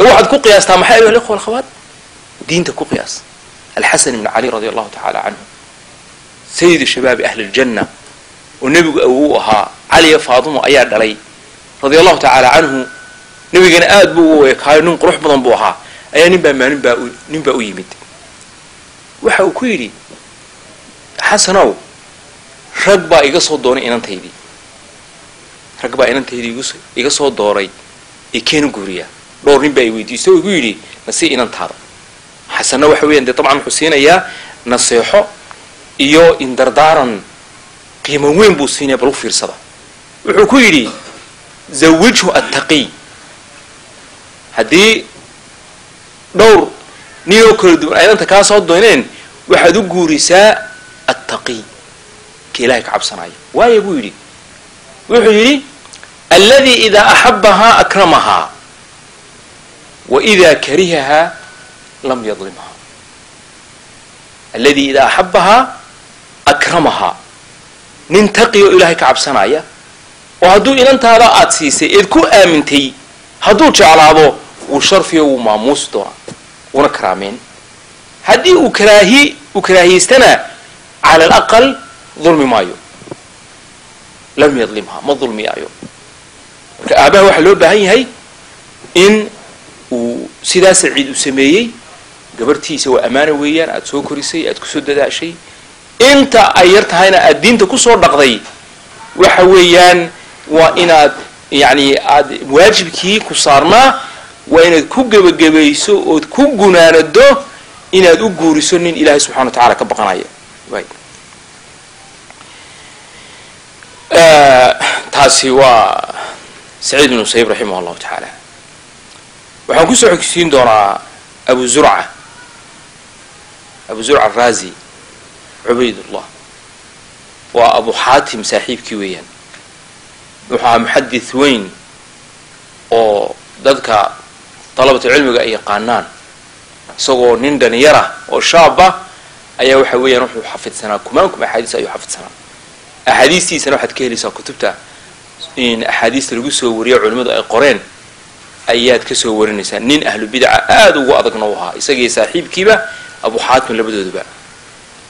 Waxaad ku qiyaastaa maxay, ayuha alikhwa alkhawaat? Diinta ku qiyaas. Alxasan ibn Cali radia Allahu tacaala canhu, sayidu shabaabi ahli ljanna, oo nebigu awow u ahaa, Caliya Faatimo ayaa dhalay, radia Allahu tacaala canhu, nebigana aad buu u ekaayo, nin qurux badan buu ahaa, ayaa nin baa maalin baa nin baa u yimid. Waxa uu ku yidhi: "Xasanow, rag baa iga soo doonay inantaydii, rag baa inantaydii iga soo dooray ee keena guuriya. Dhowr nin baa i weydiistay oo igu yidhi nasii inantaada." Xasanna waxa weeyaan dee dabcan wuxuu siinayaa naseexo iyo indardaaran qiimo weyn buu siinaya. Bal u fiirsada, wuxuu ku yidhi: "Zawijhu attaqiy." Haddii dhowr nin oo kala duwan ay inanta kaa soo dooneen, waxaad u guurisaa attaqiy, ka Ilahay ka cabsanaya. "Waayo?" buu yidhi. Wuxuu yidhi: "Alladii idaa axabbahaa akramahaa wa idaa karihahaa lam yadlimhaa." Alladii idaa axabbahaa akramahaa, nin taqi oo Ilaahay ka cabsanaya, oo hadduu inantaada aad siisay eed ku aamintay hadduu jeclaado, wuu sharfiyo, wuu maamuusi doonaa, wuuna karaameen. Haddii uu karaahi uu karaahiyeystana, cala alaqal dulmi maayo, lam yadlimha, ma dulmiyaayo. Marka aabaha waxaa loo baahan yahay in uu sidaa Saciid uu sameeyey. Gabartiisa waa ammaana weeyaan, aad soo korisay, aad kusoo dadaashay, inta ay yar tahayna aad diinta kusoo dhaqday. Waxa weeyaan waa inaad yani aad waajibkii ku saarnaa waa inaad ku gebagabayso ood ku gunaanado inaad u guuriso nin Ilaahay subxana wa tacala ka baqanaya. Taasi waa Saciid ibn Musayib raximah Allahu tacaala. Waxaan kusoo xogsiin doonaa Abu Zurca, Abu Zurca Araazi Cubaydullah, waa Abu Xaatim saaxiibkii weeyaan. Wuxuu ahaa muxadith weyn oo dadka dalabatu cilmiga ay yaqaanaan. Isagoo nin dhalinyara oo shaaba ayaa waxa weeyaan wuxuu xafidsanaa kumaankum axaadiis ayuu xafidsanaa. Axaadiistiisana waxaad ka helaysaa kutubta in axaadiista lagu soo wariyo, culimmadu ay qoreen ayaad ka soo warinaysaa. Nin ahlu bidaca aada ugu adagna u ahaa, isagii saaxiibkiiba Abu Xaatim labadooduba.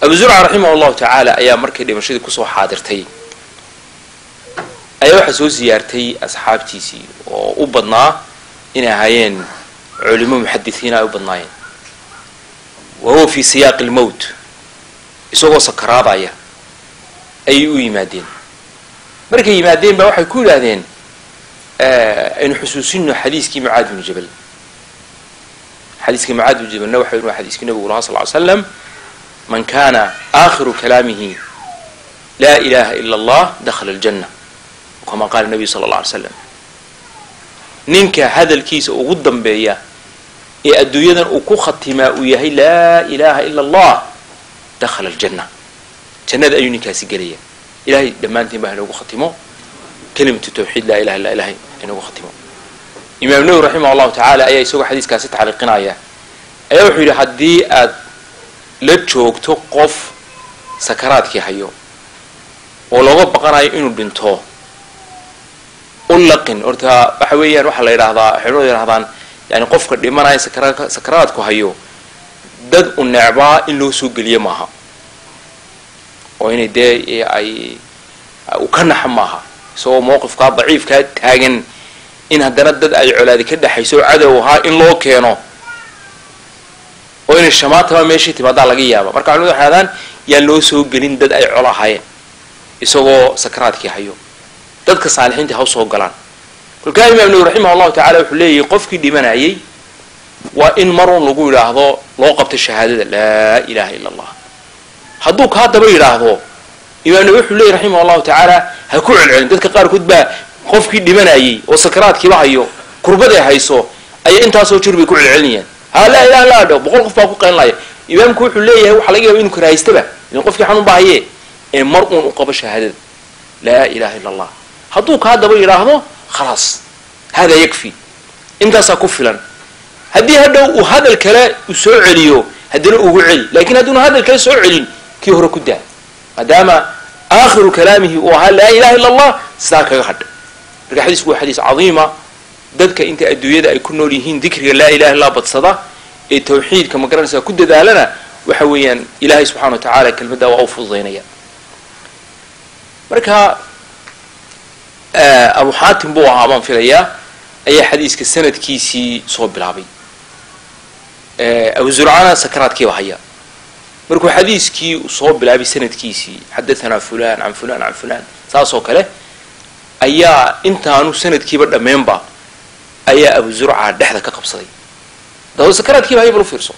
Abu Zurca raximah Allahu tacaala ayaa markay dhimashadii kusoo xaadirtay ayaa waxaa soo siyaartay asxaabtiisii oo u badnaa inay ahaayeen culimo muxadisiin ay u badnaayeen. Wa huwa fi siyaaqi lmowt, isagoo sakaraadaya ayay u yimaadeen. Markay yimaadeen ba waxay ku yidhaahdeen: "Aynu xusuusino xadiiskii Mucaad binu Jabal." Xadiiskii Mucaad binu Jabalna waxa waa xadiiskii nabigu lahaa sal ly slam: "Man kana aakhiru kalaamihi laa ilaha ila Allah dakhala aljanna," kama qaala nabiyu sala allah alay slam. Ninka hadalkiisa ugu dambeeya ee adduunyadan uu ku khatimaa uu yahay laa ilaha ila Allah, dakhala aljanna, jannada ayuu ninkaasi gelaya. Ilahay dhammaantiin ba inoogu khatimo kelimatu tawxiid, laa ilaha illa Ilahay inoogu khatimo. Imaam Nawowi raximah Allahu tacaala ayaa isagoo xadiiskaasi tacliiqinaya ayaa wuxuu yidhi: haddii aad la joogto qof sakaraadkii hayo oo looga baqanayo inuu dhinto, u laqin. Horta waxa weeyaan waxaa la yidhahdaa, waxay culimadu yidhahdaan, yani qofka dhimanaya sakaraadku hayo dad u necbaa in loo soo geliyo maaha, oo inay dee ay u ka naxa maaha. Isagoo mawqifkaa daciifkaa taagan in haddana dad ay colaadi ka dhexayso oo cadow ahaa in loo keeno oo inay shamaataba meeshii timaadaa laga yaaba. Marka culimadu waxay hahdaan yaan loo soo gelin dad ay col ahaayeen isagoo sakaraadkii hayo, dadka saalixiinta ha u soo galaan. Kolkaa imaam Nawi raximah Allahu tacala wuxuu leeyahy: qofkii dhimanayay waa in marun lagu yidhaahdo, loo qabto shahaadada laa ilaha illa Allah. Hadduu kaa daba yidhaahdo, imaam Nawi wuxuu leeyay raximah Allahu tacaala, ha ku celcelin. Dadka qaarkood baa qofkii dhimanayay oo sakaraadkiiba hayo, kurbaday hayso, ayaa intaasoo jir bay ku celcelinayaan: "Ha laa ilaha illa dho." 100 qof baa ku qaylinaya. Imaamku wuxuu leeyahay waxaa laga yaaba inuu karahaystaba ilan qofkii xanuun baa hayee, ee mar uun u qabo shahaadada laa ilaha illa Allah. Hadduu kaa daba yidhaahdo, khalaas, hada yakfi, intaasaa ku filan. Haddii hadhow uu hadal kale uu soo celiyo, haddana ugu celi, lakin hadduuna hadal kale soo celin, kii hore ku daa, maadaama aakhiru kalaamihi uu ahaa laa ilaha illa Allah, sidaa kaga hadha. Marka xadiisku waa xadiis cadiima. Dadka inta adduunyada ay ku nool yihiin dikriga laa ilaha illaa badsada ee tawxiidka ma garanaysaa ku dadaalana, waxa weeyaan Ilaahay subxana wa tacaala kelmaddaa waa u fududaynaya. Marka Abu Xaatim buu ahaa baan filayaa ayaa xadiiska sanadkiisii soo bilaabay, Abu Zurcana sakaraadkiiba haya. Markuu xadiiskii soo bilaabay sanadkiisii, xadahanaa fulan can fulan can fulan, saas oo kale ayaa intaanu sanadkiiba dhammeynba ayaa Abu Zurca dhexda ka qabsaday. Dado sakaraadkiiba haya, bal u fiirso,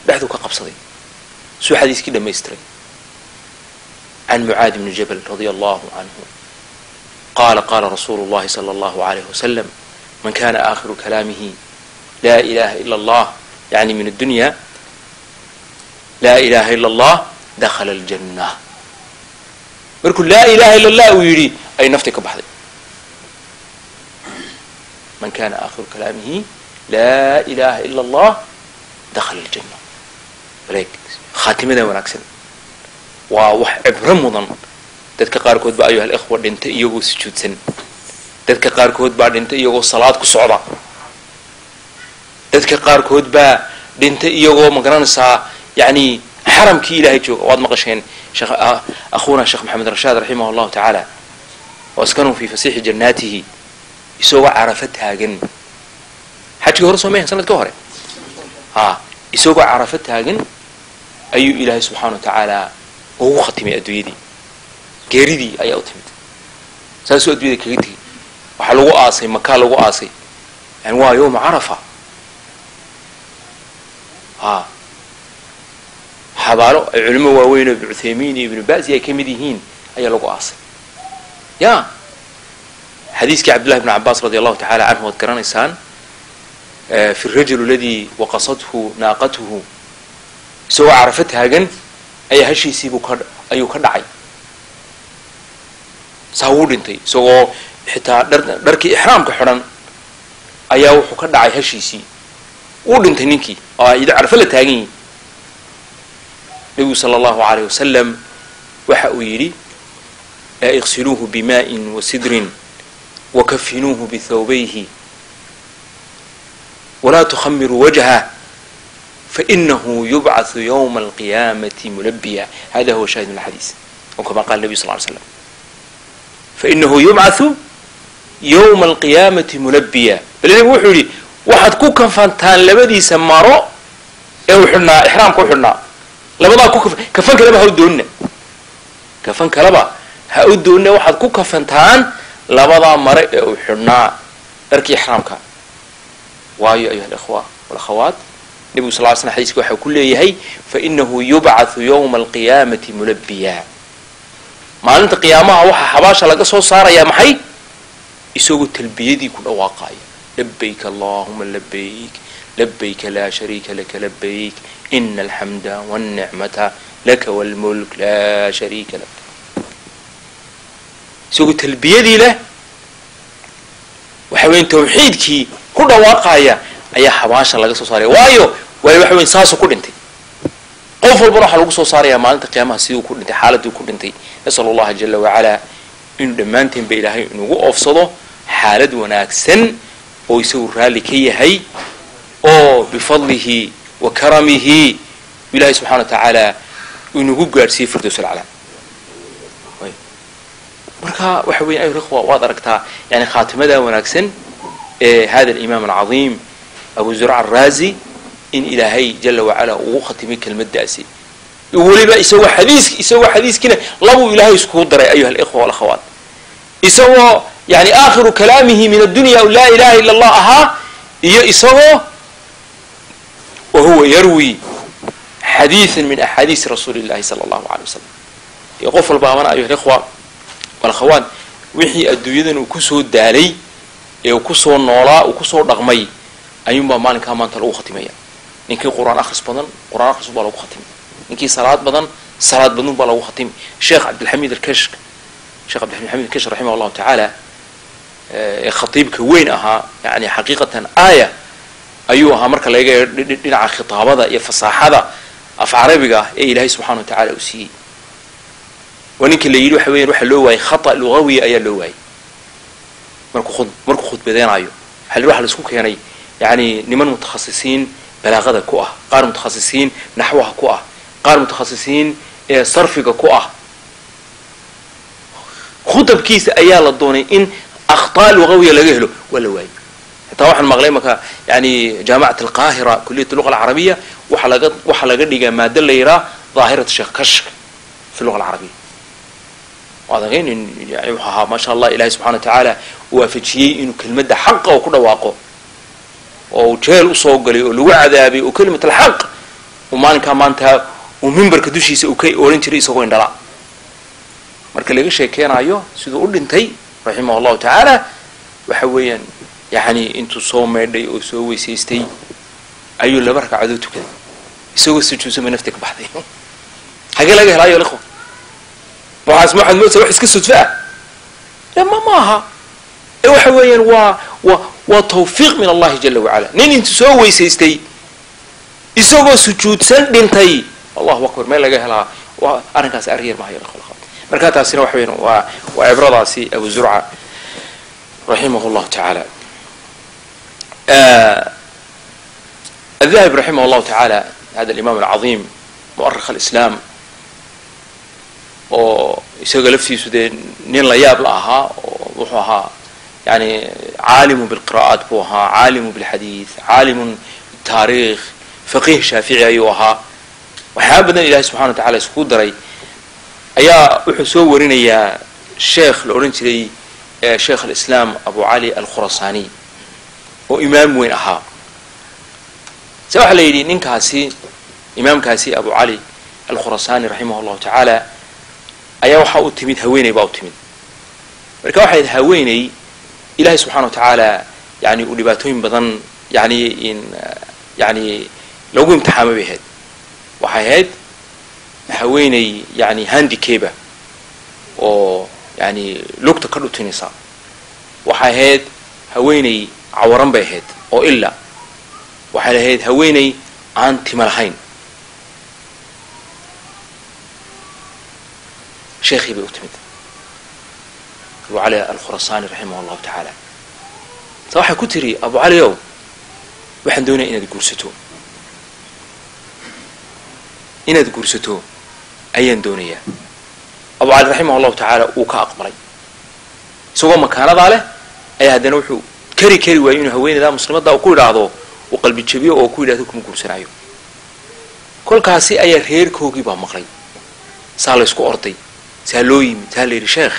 dhexduu ka qabsaday suu xadiiskii dhamaystiray. Can Mucaadi bni Jabal radia allahu canhu qaala qaala rasuulu llahi sala allahu alayh wasalam, man kana aakhiru kalaamihi laa ilaha ila allah, yani min addunya laa ilaha ila allah, dakhala aljanna. Markuu laa ilaha illa allah uu yidhi ay nafti ka baxday. Man kana aakhiru kalaamihi laa ilaha ila allah dakhala aljanna. Baleeg khaatimada wanaagsan waa wax cibro mudan. Dadka qaarkood baa, ayuha alikhwa, dhintay iyagoo sujuudsan, dadka qaarkood baa dhintay iyagoo salaad ku socda, dadka qaarkood baa dhintay iyagoo, ma garanaysaa, yani xaramkii Ilahay jooga. Waad maqasheen sheekh akhuuna Sheekh Maxamed Rashaad raximah allahu tacaala waaskanuu fi fasiixi jannaatihi, isagoo Carafo taagan xajkii hore soo mahan sanadka hore, ha, isagoo Carafo taagan ayuu Ilaahay subxaana wa tacaala ugu khatimay adduunyadii. Geeridii ayaa u timid, saasuu addunyada kaga tegey. Waxaa lagu aasay Makaa lagu aasay, yani waa yowma Carafa, ha, xabaalo ay culimo waaweyn oo Ibnu Cuthaymiin iyo Ibnu Basi ay ka mid yihiin ayaa lagu aasay. Ya xadiiskii Cabdillahi bn Cabaas radi allahu tacala canhu waad garanaysaan, fi rajul aladi waqasathu naaqatuhu, isagoo Carafo taagan ayaa hashiisiibuu ka ayuu ka dhacay, saa wuu dhintay. Isagoo xitaa dharkii ixraamka xidhan ayaa wuxuu ka dhacay hashiisii, wuu dhintay ninkii oo iyadoo Carafo la taagan yihi. Nebigu sala allahu alayh wasalam waxa uu yidhi: iqsiluuhu bima'in wa sidrin wakafinuuhu bithawbayhi walaa tukhamiruu wajhah fainahu yubcathu ywma alqiyaamati mulabiya. Hada huwa shahid min alxadiis o kama qala nebiy sal ly slam, fainahu yubcathu ywma alqiyaamati mulabiya. Bal nebigu wuxuu yidhi waxaad ku kafantaan labadiisa maro ee uu xidhnaa, ixraamka u xidhnaa, labadaa ku kafan kaleba ha u doonina, kafan kaleba ha u doonina, waxaad ku kafantaan labadaa mare ee uu xidhnaa, dharkii ixraamka. Waayo, ayuha alikhwa walakhawaat, nebigu sal ly slam xadiiska waxau ku leeyahay fainahu yubcathu yowma alqiyaamati mulabiya. Maalinta qiyaamaha waxaa xabaasha laga soo saarayaa maxay? Isagoo talbiyadii ku dhawaaqaya: labayk allahuma labayk, labayka laa shariika laka labayk, ina alxamda walnicmata laka walmulk laa shariika lak. Isagoo talbiyadii leh, waxa weyan tawxiidkii ku dhawaaqaya ayaa xabaasha laga soo saaraya. Waayo waxa weyan saasuu ku dhintay. Qof walbana waxaa lagu soo saarayaa maalinta qiyaamaha siduu ku dhintay, xaaladii ku dhintay. Nasal allaha jala wacalaa inuu dhammaanteenba Ilaahay inugu oofsado xaalad wanaagsan oo isagu raalli ka yahay, oo bifadlihi wa karamihi Ilahay subxana wa tacaala inugu gaadhsiiyey firdows alclaa. Marka waxa weya, ayuha ikhwa, waad aragtaa yani khaatimada wanaagsan ee hada alimaam alcadiim Abu Zurca araazi in Ilaahay jala wacala ugu khatimay kelmaddaasi, weliba isagoo xadiis, isagoo xadiiskiina labuu Ilaahay iskugu daray, ayuha alikhwa walakhawaat, isagoo yani aakhiru kalaamihi min addunya laa ilaha illa allah ahaa, iyo isagoo wahuwa yarwi xadiiثa min axaadiisi rasuuli اllahi sala allahu alay wasalam. Iyo qof walbaabana, ayuha alikhwa walakhawaat, wixii adduunyadan uu kusoo daalay ee uu kusoo noolaa, uu kusoo dhaqmay, ayuunbaa maalinkaa maanta lagu khatimaya. Ninkii Qur-aan akhris badan, Qur-aan akhris baa lagu khatimay. Ninkii salaad badan, salaad badun baa lagu khatimay. Sheekh Cabdilxamiid alkashk, Sheekh Cabdilxamiid Alkashk raximah allahu tacaala, ee khatiibka weyn ahaa, yani xaqiiqatan aaya ayuu ahaa marka laga eego dhinaca khitaabada iyo fasaaxada af carabiga ah ee Ilaahay subxana wa tacala uu siiyey. Waa ninka la yidhi waxa weyan waxa loo waayey khata lugawiya ayaa loo waayey markuu khudbadeenaayo. Waxa la isku keenay yani niman mutakhasisiin balaaqada ku ah, qaar mutakhasisiin naxwaha ku ah, qaar mutakhasisiin sarfiga ku ah. Khudabkiisa ayaa la doonay in akhtaa lugawiya laga helo, waa la waayey. Xitaa waxaan maqlay marka yani jaamacat alqaahira kuliyat luga alcarabiya waxaa laga dhigaa maado la yihaa dhaahirat sheekh kashk fi luga alcarabiya. Waad yani wuxuu ahaa maasha Allah, ilahay subxana wa tacaala uu waafajiyey inuu kelmadda xaqa oo ku dhawaaqo, oo uu jeel usoo galay oo lagu cadaabay, oo kelimat alxaq uu maalinkaa maanta uu mimbarka dushiisa uu ka odhan jiray isagoo indhala. Marka laga sheekeenaayo siduu u dhintay raximah allahu tacaala, waxa weeyaan yani intuu soo meedhay oo soo weysaystay ayuu 2 ragcadood tukaday, isagoo sujuudsan bay nafti ka baxday. Xagee laga helaayo ikhwa? Waxaas waxaad moodaysaa wax iska sudfo ah? Ma maaha, ee waxa weeyaan waa tawfiiq min allahi jala wacala. Nin intuu soo weysaystay isagoo sujuudsan dhintay, allahu akbar, meel laga helaa waa arrinkaasi arrin yar maahayo ikhwa. Marka taasina waxa weeyaan waa cibradaasi Abu Zurca raximah llahu tacaala. الذهبي رحمه الله تعالى، هذا الإمام العظيم مؤرخ الإسلام، oo isaga laftiisu dee nin la yaab la ahaa, oo wuxuu ahaa yani caalimu bilqira'aat buu ahaa, caalimu bilxadiid, caalimun bitaariikh, faqiih shaafici ayuu ahaa, waxyaaba badan ilahay subxana wa tacala isku daray. Ayaa wuxuu soo warinayaa sheekh la odhan jiray sheekh alislaam Abu Cali Alkhurasani oo imaam weyn ahaa. Se waxaa la yidhi ninkaasi imaamkaasi Abu Cali Alkhurasani raximah allahu tacaala ayaa waxaa u timid haweeney baa u timid. Marka waxay haweeney ilahay subxana wa tacaala yani uu dhibaatooyin badan yani in yani lagu imtixaamay bay ahayd. Waxay ahayd haweeney yani handicaba oo yani lugta ka dhutinaysa, waxay ahayd haweeney cawaran bay ahayd oo ilaa waxay ahayd haweeney aan tima lahayn. Sheekhii bay u timid Abu Cali Alkhurasani raximah allahu tacaala. Sa waxay ku tiri, Abu Cali ow, waxaan doonaya inaad guursato, inaad guursato ayaan doonayaa. Abu Cali raximah allahu tacaala uu ka aqbalay. Isagoo makaanadaa leh ayaa haddana wuxuu kari waayey inuu haweeneydaa muslimadda ku idhaahdo, uu qalbi jabiyo oo ku yidhahdo kuma guursanaayo. Kolkaasi ayaa reerkoogii baa maqlay, saa la isku orday, saa loo yimid, saa la yidhi, sheekh,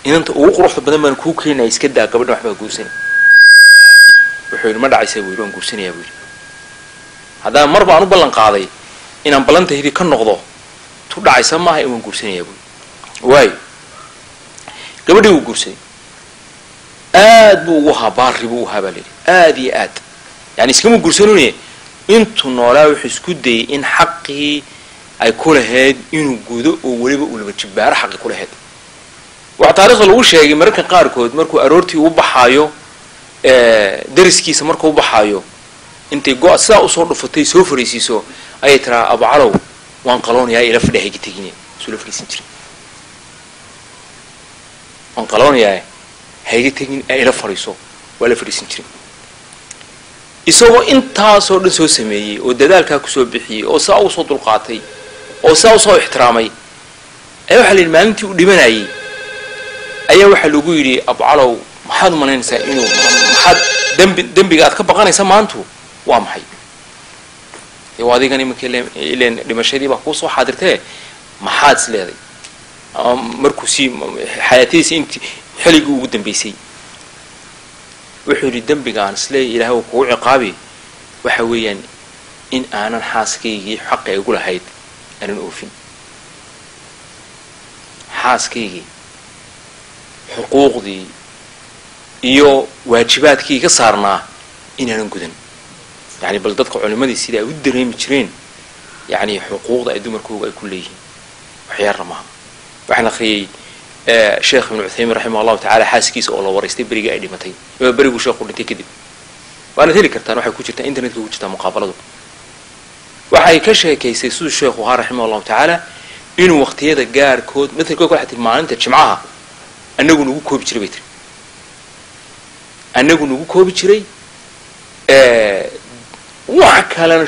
inanta ugu quruxda badan baan kuu keenaya, iska daa gabadhan, waxbaa guursanay. Wuxuu yidhi, ma dhacaysa buu yidhi, waan guursanayaa buu yidhi. Haddaan mar baan u ballan qaaday inaan ballantaydii ka noqdo tu dhacaysa maaha, in waan guursanayaa buu yidhi. Waayo, gabadhii wuu guursaday. Aad buu ugu ahaa baari buu u ahaa baa la yidhi, aad iyo aad yani iskama guursanune. Intuu noolaa wuxuu isku dayey in xaqii ay ku lahayd inuu gudo, oo weliba uu laba jibbaaro xaqi ku lahayd. Waxaa taarikhda lagu sheegay mararka qaarkood markuu aroortii u baxaayo dariskiisa, markuu u baxaayo, intay go- sidaa usoo dhufatay soo fariisiiso ayay tiraa, Abu Calow, waan qaloonayaa, ila fadhi, hayga tegine. Suu la fadhiisan jiray, waan qaloonayaa, hayga tegin ee ila fadhiiso. Waa la fadhiisan jiray. Isagoo intaasoo dhan soo sameeyey oo dadaalkaa kusoo bixiyey oo saa usoo dulqaatay oo saa usoo ixtiraamay ayaa waxaa la yidhi maalintii uu dhimanayay ayaa waxaa lagu yidhi, Abu Calow, maxaad umalaynaysaa inuu maxaad dembi dembiga aad ka baqanaysa maantu waa maxay? Dee waa adigan iminka ilen dhimashadii baa kuu soo xaadirtee, maxaad is leeday? Ama markuu sii xayaatadiisa intii xilligii ugu dambeysay wuxuu yidhi, dembiga aan isleeyahy ilahay uu kugu ciqaabi waxa weeyaan in aanan xaaskaygii xaqi igu lahayd aanan oofin, xaaskaygii xuquuqdii iyo waajibaadkii ka saarnaa inaanan gudan. Yani bal dadka culimadii sida ay u dareemi jireen yani xuquuqda ay dumarkooga ay ku leeyihiin, waxyaarna maaha. Waxaan akhriyey sheekh Ibnu Cuthaymiin raximah allahu tacala xaaskiisa oo la waraystay berigii ay dhimatay, beriguu sheekhu dhintay kadib. Waanaad heli kartaan, waxay ku jirtaa internetka, ku jirtaa muqaabaladu. Waxay ka sheekaysay siduu sheekhu ahaa raximah allahu tacaala, inuu waqtiyada gaarkood matalkood waxay tiri maalinta jimcaha anagu nagu koobi jiray bay tiri. Anagu nagu koobi jiray wax kalena.